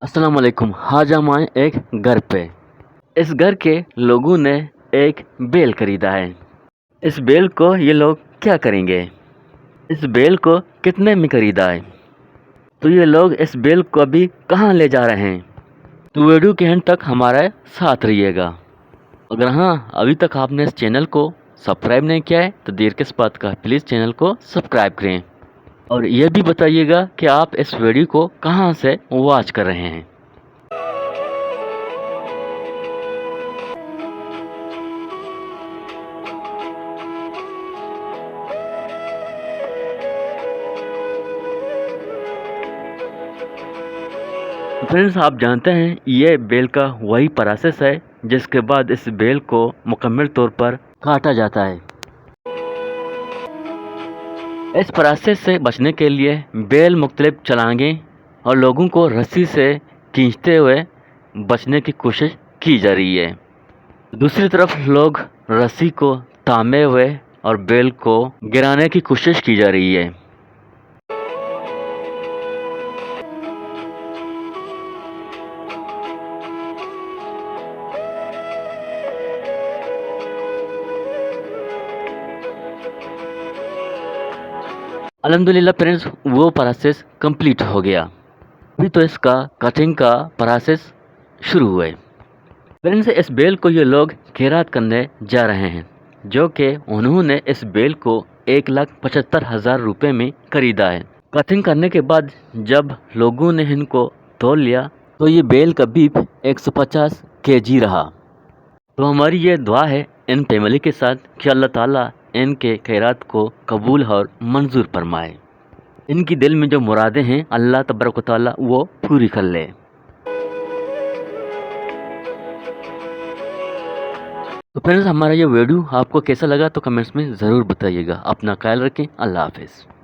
السلام علیکم۔ آج ہم آئے ایک گھر پہ۔ اس گھر کے لوگوں نے ایک بیل خریدا ہے۔ اس بیل کو یہ لوگ کیا کریں گے؟ اس بیل کو کتنے میں خریدا ہے؟ تو یہ لوگ اس بیل کو ابھی کہاں لے جا رہے ہیں؟ تو ویڈیو کے اینڈ تک ہمارے ساتھ رہیے گا۔ اگر ہاں، ابھی تک آپ نے اس چینل کو سبسکرائب نہیں کیا ہے تو دیر کس بات کا، پلیز چینل کو سبسکرائب کریں اور یہ بھی بتائیے گا کہ آپ اس ویڈیو کو کہاں سے واچ کر رہے ہیں۔ فرینڈز، آپ جانتے ہیں یہ بیل کا وہی پروسیس ہے جس کے بعد اس بیل کو مکمل طور پر کاٹا جاتا ہے۔ اس پروسیس سے بچنے کے لیے بیل مختلف چلانگیں اور لوگوں کو رسی سے کھینچتے ہوئے بچنے کی کوشش کی جا رہی ہے۔ دوسری طرف لوگ رسی کو تھامے ہوئے اور بیل کو گرانے کی کوشش کی جا رہی ہے۔ الحمدللہ فرینڈز، وہ پروسیس کمپلیٹ ہو گیا۔ ابھی تو اس کا کٹنگ کا پروسیس شروع ہوا ہے۔ فرینڈز، اس بیل کو یہ لوگ خیرات کرنے جا رہے ہیں، جو کہ انہوں نے اس بیل کو ایک لاکھ پچہتر ہزار روپے میں خریدا ہے۔ کٹنگ کرنے کے بعد جب لوگوں نے ان کو تول لیا تو یہ بیل کا بیپ ایک سو پچاس کے جی رہا۔ تو ہماری یہ دعا ہے ان فیملی کے ساتھ کہ اللہ تعالیٰ ان کے خیرات کو قبول اور منظور فرمائے۔ ان کی دل میں جو مرادیں ہیں، اللہ تبارک و تعالیٰ وہ پوری کر لے۔ تو فرینڈز، ہمارا یہ ویڈیو آپ کو کیسا لگا تو کمنٹس میں ضرور بتائیے گا۔ اپنا خیال رکھیں، اللہ حافظ۔